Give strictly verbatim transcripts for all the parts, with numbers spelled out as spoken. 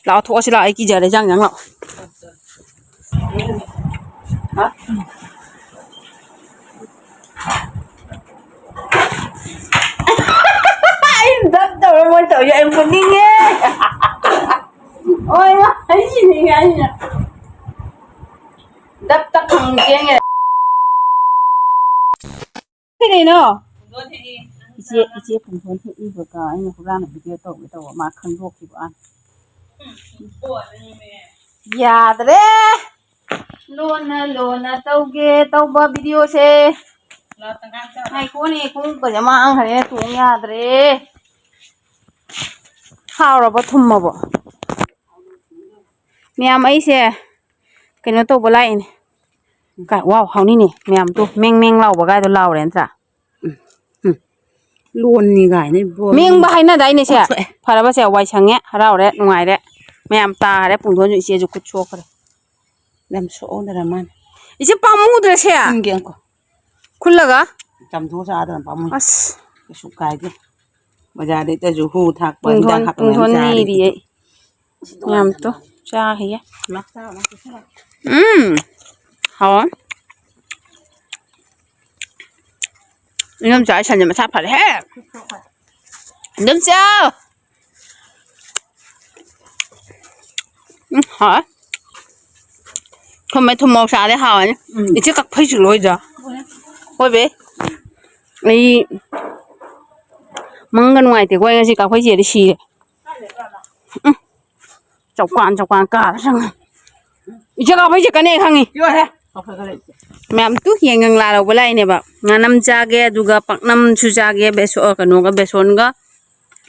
ꯂꯥꯛꯑꯣ, ꯊꯣꯛꯑꯁꯤ ꯂꯥꯛꯑꯣ, ꯑꯩ ꯀꯤꯖꯔꯦ, ꯖꯥꯡ ꯖꯥꯡ ꯂꯥꯛꯑꯣ꯫ ꯑꯩ ꯗꯞ ꯇꯧꯔ ꯃꯣꯏ ꯇꯧꯔꯤ, ꯑꯩ ꯐꯨꯅꯤꯡꯉꯦ꯫ ꯍꯣꯏ, ꯃꯥ ꯍꯩꯁꯤꯡꯉꯦ ꯑꯩꯅ꯫ ꯗꯞꯇ ꯈꯪ ꯆꯦꯟꯒ꯭ꯔꯦ꯫ ꯀꯩꯗꯩꯅꯣ? ꯏꯆꯦ, ꯏꯆꯦ ꯄꯨꯡꯊꯣꯟ ꯍꯦꯛꯏꯕꯒ ꯑꯩꯅ ꯍꯨꯔꯥꯟꯕ ꯚꯤꯗꯤꯑꯣ ꯇꯧꯒꯦ ꯇꯧꯕ, ꯃꯥ ꯈꯪꯗꯣꯛꯈꯤꯕ ꯋꯥꯅꯤ꯫ ꯌꯥꯗ꯭ꯔꯦ꯫ ꯂꯣꯟꯅ ꯂꯣꯟꯅ ꯇꯧꯒꯦ ꯇꯧꯕ ꯚꯤꯗꯤꯑꯣꯁꯦ꯫ ꯉꯥꯏꯈꯣꯅꯦ, ꯈꯣꯡꯎꯞꯀꯁꯦ ꯃꯥꯡꯈ꯭ꯔꯦ, ꯇꯣꯡ ꯌꯥꯗ꯭ꯔꯦ꯫ ꯍꯥꯎꯔꯕꯣ, ꯊꯨꯝꯃꯕꯣ? ꯃꯌꯥꯝ, ꯑꯩꯁꯦ ꯀꯩꯅꯣ ꯇꯧꯕ ꯂꯥꯛꯏꯅꯦ꯫ ꯀꯥꯏ, ꯋꯥꯎ, ꯍꯥꯎꯅꯤꯅꯦ ꯃꯌꯥꯝꯗꯣ, ꯃꯦꯡ ꯃꯦꯡ ꯂꯥꯎꯕ ꯀꯥꯏꯗꯣ ꯂꯥꯎꯔꯦ ꯅꯠꯇ꯭ꯔꯥ? ꯎꯝ, ꯎꯝ꯫ ꯂꯣꯟꯅꯤ ꯀꯥꯏꯅ ꯏꯕꯣ꯫ ꯃꯦꯡꯕ ꯍꯥꯏꯅꯗꯥꯏꯅꯦ ꯁꯦ? ꯑꯣꯟꯊꯣꯛꯑꯦ꯫ ꯐꯔꯕ ꯁꯦ, ꯋꯥꯏ ꯁꯪꯉꯦ, ꯍꯔꯥꯎꯔꯦ, ꯅꯨꯡꯉꯥꯏꯔꯦ꯫ ꯃꯌꯥꯝ ꯇꯥꯔꯦ, ꯄꯨꯡꯗꯣꯟꯁꯨ, ꯏꯆꯦꯁꯨ ꯈꯨꯠ ꯁꯣꯛꯈ꯭ꯔꯦ꯫ ꯌꯥꯝ ꯁꯣꯛꯑꯝꯗ꯭ꯔ ꯃꯥꯅꯦ꯫ ꯏꯆꯦ ꯄꯥꯝꯃꯨꯗ꯭ꯔ ꯁꯦ? ꯈꯨꯟꯒꯦ ꯉꯥꯏꯈꯣ꯫ ꯈꯨꯜꯂꯒ? ꯆꯥꯝꯊꯣꯛꯑ ꯆꯥꯗꯅ ꯄꯥꯝꯃꯨꯏ꯫ ꯑꯁ꯫ ꯀꯩꯁꯨ ꯀꯥꯏꯗꯦ꯫ ꯕꯖꯥꯔꯗ ꯍꯦꯛꯇꯁꯨ ꯍꯨ ꯊꯥꯛꯄ, ꯍꯤꯗꯥꯛ ꯄꯨꯡꯊꯣꯟ, ꯊꯥꯛꯄ ꯃꯌꯥꯝ ꯄꯨꯡꯊꯣꯟ ꯆꯥꯔꯤ꯫ ꯅꯤꯔꯤꯌꯦ꯫ ꯃꯌꯥꯝꯗꯣ ꯆꯥꯈꯤꯒꯦ꯫ ꯂꯥꯛ ꯆꯥꯔꯣ, ꯂꯥꯛ ꯆꯥꯔꯣ꯫ ꯎꯝ꯫ ꯍꯥꯎꯔꯅꯤ꯫ ꯏꯅꯝꯆꯥ, ꯑꯩ ꯁꯟꯁꯦ ꯃꯁꯥ ꯐꯔꯦꯍꯦ꯫ ꯏꯅꯝꯆꯥ! ꯎꯝ, ꯍꯥꯎꯋꯦ꯫ ꯊꯨꯝꯃꯦ, ꯊꯨꯝ ꯃꯣꯔꯣꯛ ꯆꯥꯔꯗꯤ ꯍꯥꯎꯋꯦꯅꯦ꯫ ꯎꯝ꯫ ꯏꯆꯦ ꯀꯛꯐꯩꯁꯨ ꯂꯣꯏꯗ꯭ꯔꯥ? ꯍꯣꯏ ꯕꯦ꯫ ꯑꯩ ꯃꯪꯒ ꯅꯨꯡꯉꯥꯏꯇꯦꯀꯣ, ꯑꯩ ꯉꯁꯤ ꯀꯛꯐꯩ ꯆꯤꯛꯑꯗꯤ ꯁꯤꯔꯦ꯫ ꯎꯝ꯫ ꯆꯧꯀꯥꯟ, ꯆꯧꯀꯥꯟ ꯀꯥꯔ ꯆꯪꯉꯦ꯫ ꯏꯆꯦ ꯀꯛꯐꯩ ꯆꯤꯛꯀꯅꯤ ꯑꯩ ꯈꯪꯉꯤ꯫ ꯌꯣꯍꯦ꯫ ꯃꯌꯥꯝ ꯇꯨ ꯌꯦꯡ ꯌꯦꯡ ꯂꯥ ꯂꯧꯕ ꯂꯥꯛꯏꯅꯦꯕ꯫ ꯉꯥꯅꯝ ꯆꯥꯒꯦ, ꯑꯗꯨꯒ ꯄꯥꯛꯅꯝꯁꯨ ꯆꯥꯒꯦ, ꯕꯦꯁꯣ-, ꯀꯩꯅꯣꯒ, ꯕꯦꯁꯣꯟꯒ,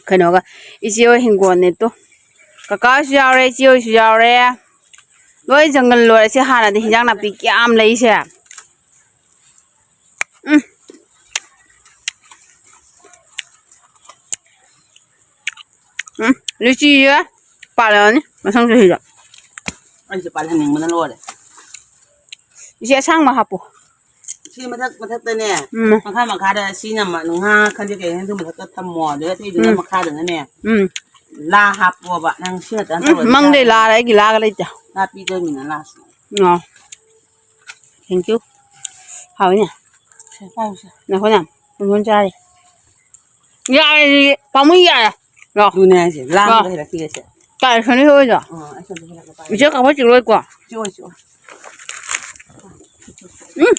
ꯀꯩꯅꯣꯒ꯫ ꯏꯆꯦ ꯍꯣꯏ ꯍꯤꯡꯒꯣꯜꯅꯦ ꯇꯨ꯫ ꯀꯀꯥ ꯍꯣꯏꯁꯨ ꯌꯥꯎꯔꯦ, ꯏꯆꯦ ꯍꯣꯏꯁꯨ ꯌꯥꯎꯔꯦ꯫ ꯂꯣꯏ ꯖꯪꯒꯜ ꯂꯣꯏꯔꯦ꯫ ꯁꯤ ꯍꯥꯟꯅꯗꯤ ꯍꯤꯟꯖꯥꯡ ꯅꯥꯄꯤ ꯀꯌꯥꯝ ꯂꯩꯁꯦ꯫ ꯎꯝ꯫ ꯎꯝ, ꯂꯤꯆꯤꯁꯦ ꯄꯥꯜꯂꯛꯑꯅꯤ ꯃꯊꯪ ꯆꯍꯤꯗ꯫ ꯑꯩꯁꯨ ꯄꯥꯜꯍꯟꯅꯤꯡꯕꯅ ꯂꯣꯏꯔꯦ꯫ ꯏꯆꯦ ꯑꯁꯥꯡꯕ ꯍꯥꯞꯄꯨ꯫ ꯁꯤ ꯃꯊꯛ ꯃꯊꯛꯇꯅꯦ, ꯎꯝ꯫ ꯃꯈꯥ ꯃꯈꯥꯗ ꯁꯤꯅ ꯃ-, ꯉꯥ ꯈꯪꯗꯦ ꯀꯩ ꯈꯪꯗꯦ ꯃꯊꯛꯇ ꯊꯝꯃꯣ, ꯑꯗꯨꯒ ꯑꯇꯩꯗꯨꯅ ꯎꯝ꯫ ꯃꯈꯥꯗꯅꯅꯦ꯫ ꯎꯝ꯫ ꯂꯥ ꯍꯥꯞꯄꯣꯕ ꯅꯪ ꯁꯤ ꯈꯛꯇꯪ ꯎꯝ, ꯇꯧꯔꯗꯤ ꯃꯪꯗꯩ ꯌꯥꯔꯣꯏ꯫ ꯂꯥꯔ ꯑꯩꯒꯤ ꯂꯥꯒ ꯂꯩꯇꯦ꯫ ꯂꯥ ꯄꯤꯗꯣꯏꯅꯤꯅ ꯂꯥꯁꯦ꯫ ꯑꯣ꯫ Thank you꯫ ꯍꯥꯎꯏꯅꯦ꯫ ꯁꯦ, ꯄꯥꯏꯌꯨꯁꯦ꯫ ꯉꯥꯏꯈꯣꯅꯦ꯫ ꯄꯨꯡꯗꯣꯟ ꯆꯥꯔꯤ꯫ ꯌꯥꯔꯦ ꯑꯗꯨꯗꯤ꯫ ꯄꯥꯝꯃꯨꯏ ꯌꯥꯔꯦ꯫ ꯂꯥꯎ꯫ ꯑꯗꯨꯅꯦ ꯍꯥꯏꯁꯦ꯫ ꯂꯥꯝꯃꯒ ꯂꯥꯎ꯫ ꯍꯦꯜꯂꯛꯈꯤꯒꯦꯁꯦ꯫ ꯀꯥꯏ ꯁꯣꯅꯤ ꯍꯣꯏꯗꯣ? ꯑꯣ, ꯑꯩ ꯁꯣꯝꯗ ꯍꯦꯜꯂꯛꯀꯦ ꯄꯥꯏꯌꯨ꯫ ꯏꯆꯦ ꯀꯥꯐꯣꯏ ꯆꯤꯛꯂꯣꯏꯀꯣ? ꯆꯤꯛꯑꯣ, ꯆꯤꯛꯑꯣ꯫ ꯎꯝ꯫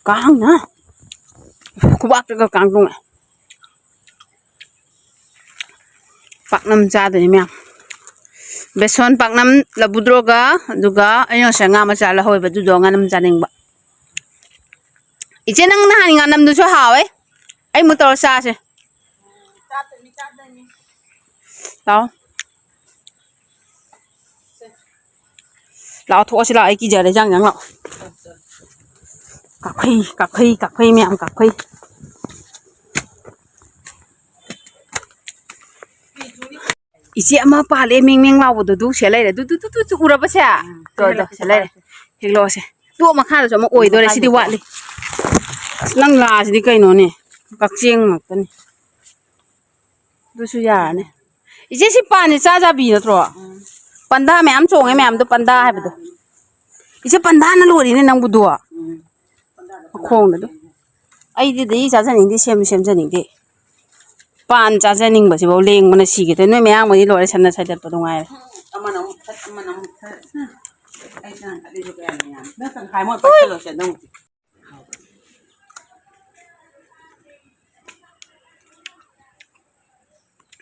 ꯀꯥꯡꯅ ꯈꯨꯕꯥꯛꯇꯒ ꯀꯥꯡ ꯇꯣꯡꯉꯦ꯫ ꯄꯥꯛꯅꯝ ꯆꯥꯗꯣꯏꯅꯤ ꯃꯌꯥꯝ꯫ ꯕꯦꯁꯣꯟ ꯄꯥꯛꯅꯝ ꯂꯐꯨꯗ꯭ꯔꯣꯒ, ꯑꯗꯨꯒ ꯑꯩꯅ ꯉꯁꯥꯏ ꯉꯥ ꯃꯆꯥ ꯂꯧꯍꯧꯋꯦꯕ, ꯑꯗꯨꯗꯣ ꯉꯥꯅꯝ ꯆꯥꯅꯤꯡꯕ꯫ ꯏꯆꯦ, ꯅꯪ ꯅꯍꯥꯟ ꯉꯥꯅꯝꯗꯨꯁꯨ ꯍꯥꯎꯋꯦ꯫ ꯑꯩ ꯑꯃꯨꯛ ꯇꯧꯔ ꯆꯥꯁꯦ꯫ ꯂꯥꯛꯑꯣ꯫ ꯂꯥꯛꯑꯣ, ꯊꯣꯛꯑꯁꯤ ꯂꯥꯛꯑꯣ, ꯑꯩ ꯀꯤꯖꯔꯦ, ꯖꯥꯡ ꯖꯥꯡ ꯂꯥꯛꯑꯣ꯫ ꯀꯥꯐꯩ, ꯀꯥꯐꯩ, ꯀꯥꯐꯩ ꯃꯌꯥꯝ ꯀꯥꯐꯩ꯫ ꯏꯆꯦ ꯑꯃ ꯄꯥꯜꯂꯦ, ꯃꯦꯡ ꯃꯦꯡ ꯂꯥꯎꯕꯗꯣ, ꯑꯗꯨ ꯁꯦ ꯂꯩꯔꯦ꯫ ꯑꯗꯨ, ꯑꯗꯨ, ꯑꯗꯨ, ꯑꯗꯨ, ꯎꯔꯕꯁꯦ? ꯎꯝ, ꯇꯣ, ꯇꯣ, ꯁꯦ ꯂꯩꯔꯦ꯫ ꯍꯦꯛꯂꯛꯑꯣꯁꯦ꯫ ꯇꯣ, ꯃꯈꯥꯗꯁꯨ ꯑꯃ ꯑꯣꯏꯗꯣꯔꯦ, ꯁꯤꯗꯤ ꯃꯈꯥꯗꯁꯨ꯫ ꯋꯥꯠꯂꯤ꯫ ꯑꯁ, ꯅꯪ ꯂꯥꯁꯤꯗꯤ ꯀꯩꯅꯣꯅꯦ? ꯀꯛꯆꯦꯡ ꯉꯥꯛꯇꯅꯤ꯫ ꯑꯗꯨꯁꯨ ꯌꯥꯔꯅꯤ꯫ ꯏꯆꯦ, ꯁꯤ ꯄꯥꯟꯁꯦ ꯆꯥ ꯆꯥꯕꯤ ꯅꯠꯇ꯭ꯔꯣ? ꯎꯝ꯫ ꯄꯟꯗꯥ ꯃꯌꯥꯝ ꯆꯣꯡꯉꯦ ꯃꯌꯥꯝꯗꯣ, ꯄꯟꯗꯥ ꯍꯥꯏꯕꯗꯣ꯫ ꯏꯆꯦ, ꯄꯟꯗꯥꯅ ꯂꯣꯏꯔꯤꯅꯦ ꯅꯪꯕꯨꯗꯣ꯫ ꯎꯝ꯫ ꯃꯈꯣꯡꯗ ꯑꯗꯨꯝ꯫ ꯑꯩꯗꯤ ꯑꯗꯨꯗꯤ ꯁꯦꯝꯁꯨ ꯁꯦꯝꯖꯅꯤꯡꯗꯦ꯫ ꯄꯥꯟ ꯆꯥꯖꯅꯤꯡꯕꯁꯤꯐꯥꯎ ꯂꯦꯡꯕꯅ ꯁꯤꯒꯦ ꯇꯧꯋꯦ꯫ ꯅꯣꯏ ꯃꯌꯥꯡ ꯃꯣꯏꯗꯤ ꯂꯣꯏꯔꯦ, ꯁꯟꯅ ꯁꯥꯏꯗꯠꯄꯗꯨ ꯉꯥꯏꯔꯦ꯫ ꯑꯃꯅ ꯑꯃꯨꯛ ꯊꯠ, ꯑꯃꯅ ꯑꯃꯨꯛ ꯊꯠ꯫ ꯑꯩ ꯆꯥꯅ ꯈꯠꯂꯤꯁꯦ ꯀꯌꯥꯅ ꯌꯥꯝꯃꯤ꯫ ꯅꯪ ꯇꯪꯈꯥꯏꯃꯨꯛ ꯄꯠꯁꯜꯂꯣꯁꯦ, ꯅꯪ꯫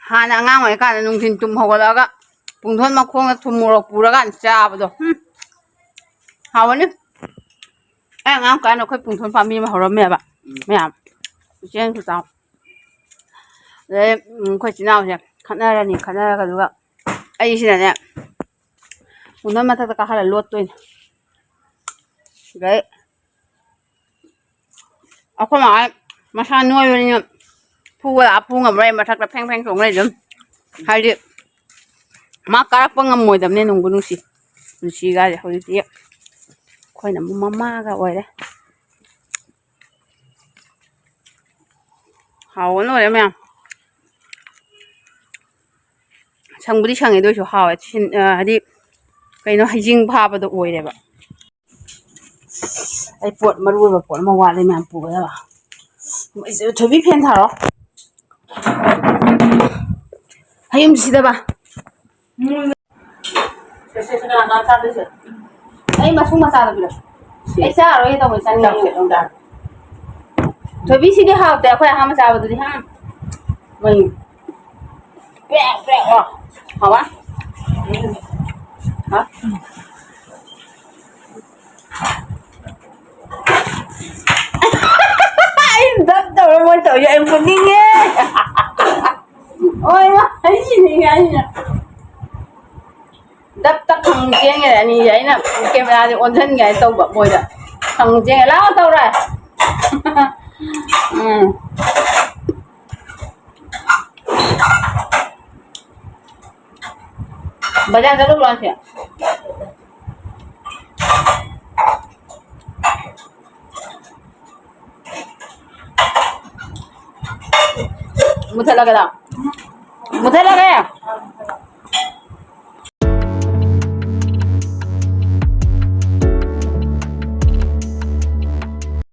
ꯍꯥꯟꯅ ꯑꯉꯥꯡ ꯑꯣꯏꯔꯤꯀꯥꯟꯗ ꯅꯨꯡꯊꯤꯟ ꯇꯨꯝ ꯍꯧꯒꯠꯂꯛꯑꯒ ꯄꯨꯡꯊꯣꯟ ꯃꯈꯣꯡꯗ ꯊꯨꯝ ꯃꯣꯔꯣꯛ ꯄꯨꯔꯀꯥꯟꯗ ꯆꯥꯕꯗꯣ꯫ ꯍꯨꯝ꯫ ꯍꯥꯎꯕꯅꯤ꯫ ꯑꯩ ꯑꯉꯥꯡ ꯑꯣꯏꯔꯤꯀꯥꯟꯗ ꯑꯩꯈꯣꯏ ꯄꯨꯡꯊꯣꯟ ꯄꯥꯝꯕꯤ ꯑꯃ ꯍꯧꯔꯝꯃꯦꯕ꯫ ꯎꯝ꯫ ꯃꯌꯥꯝ꯫ ꯏꯆꯦꯅꯁꯨ ꯆꯥꯎ꯫ ꯑꯗꯩ, ꯎꯝ, ꯑꯩꯈꯣꯏ ꯏꯆꯤꯟ ꯏꯅꯥꯎꯁꯦ ꯈꯠꯅꯔꯅꯤ, ꯈꯠꯅꯔꯒ ꯑꯗꯨꯒ ꯑꯩꯁꯤꯅꯅꯦ, ꯄꯨꯡꯊꯣꯟ ꯃꯊꯛꯇ ꯀꯥꯈꯠꯂ ꯂꯣꯠꯇꯣꯏꯅꯤ꯫ ꯑꯗꯩ ꯑꯩꯈꯣꯏ ꯃꯥ ꯍꯣꯏ ꯃꯁꯥ ꯅꯣꯏꯕꯅꯤꯅ ꯐꯨꯕ ꯂꯥꯛꯑ ꯐꯨ ꯉꯝꯃꯔꯣꯏ, ꯃꯊꯛꯇ ꯐꯦꯡ ꯐꯦꯡ ꯆꯣꯡ ꯂꯩ ꯑꯗꯨꯝ꯫ ꯍꯥꯏꯗꯤ ꯃꯥ ꯀꯥꯔꯛꯄ ꯉꯝꯃꯣꯏꯗꯕꯅꯦ, ꯅꯨꯡꯕꯨ ꯅꯨꯡꯁꯤ꯫ ꯄꯨꯟꯁꯤꯒꯥꯁꯦ ꯍꯧꯖꯤꯛꯇꯤ ꯑꯩꯈꯣꯏꯅ ꯑꯃꯨꯛ ꯃꯃꯥꯒ ꯑꯣꯏꯔꯦ꯫ ꯍꯥꯎꯕꯅ ꯂꯣꯏꯔꯦ ꯃꯌꯥꯝ꯫ ꯁꯪꯕꯨꯗꯤ ꯁꯪꯉꯦ, ꯑꯗꯨ ꯑꯣꯏꯔꯁꯨ ꯍꯥꯎꯋꯦ꯫ ꯁꯤꯟ-, ꯑ, ꯍꯥꯏꯗꯤ ꯀꯩꯅꯣ, ꯍꯩꯖꯤꯡ ꯐꯥꯕꯗꯣ ꯑꯣꯏꯔꯦꯕ꯫ ꯑꯩ ꯄꯣꯠ, ꯃꯔꯨ ꯑꯣꯏꯕ ꯄꯣꯠ ꯑꯃ ꯋꯥꯠꯂꯦ, ꯃꯌꯥꯝ ꯄꯨꯒꯗꯕ꯫ ꯊꯣꯏꯕꯤ, ꯐꯦꯟ ꯊꯥꯔꯣ꯫ ꯍꯌꯨꯝ ꯁꯤꯗꯕ꯫ ꯁꯦ, ꯁꯦ, ꯁꯦ, ꯀꯅꯥ ꯀꯅꯥ ꯆꯥꯗꯣꯏꯁꯦ? ꯑꯩ ꯃꯁꯨꯡ ꯃꯆꯥꯗꯣ ꯄꯤꯔꯛꯑꯣ꯫ ꯁꯤ꯫ ꯑꯩ ꯆꯥꯔꯣꯏꯒꯦ ꯇꯧꯕ, ꯆꯥꯅꯤꯡꯉꯦ꯫ ꯆꯥꯔꯣꯏ, ꯆꯥꯔꯣꯏ꯫ ꯊꯣꯏꯕꯤ, ꯁꯤꯗꯤ ꯍꯥꯎꯇꯦ, ꯑꯩꯈꯣꯏ ꯑꯍꯥꯟꯕ ꯆꯥꯕꯗꯨꯗꯤ, ꯍꯥ? ꯃꯩ꯫ ꯄ꯭ꯔꯦꯛ, ꯄ꯭ꯔꯦꯛ ꯂꯥꯎ꯫ ꯍꯥꯎꯕ? ꯍꯥ? ꯑꯩ ꯗꯞ ꯇꯧꯔ ꯃꯣꯏ ꯇꯧꯔꯤꯁꯦ ꯑꯩ ꯐꯨꯅꯤꯡꯉꯦ꯫ ꯍꯣꯏ, ꯃꯥ ꯑꯩ ꯁꯤꯅꯤꯡꯉꯦ ꯑꯩꯅ꯫ ꯗꯞꯇ ꯈꯪ ꯆꯦꯟꯒꯔꯦ ꯑꯅꯤꯁꯦ꯫ ꯑꯩꯅ ꯀꯦꯃꯦꯔꯥꯁꯦ ꯑꯣꯟꯁꯤꯟꯒꯦ ꯍꯥꯏꯅ ꯇꯧꯕ ꯃꯣꯏꯗ꯫ ꯈꯪ ꯆꯦꯟꯒꯔꯦ꯫ ꯂꯥꯛꯑꯣ ꯇꯧꯔꯦ꯫ ꯎꯝ꯫ ꯕꯖꯥꯔ ꯆꯠꯂꯨꯕ꯭ꯔꯣ ꯉꯁꯤ? ꯃꯨꯊꯠꯂꯒꯦꯔꯥ? ꯃꯨꯊꯠꯂꯒꯦ?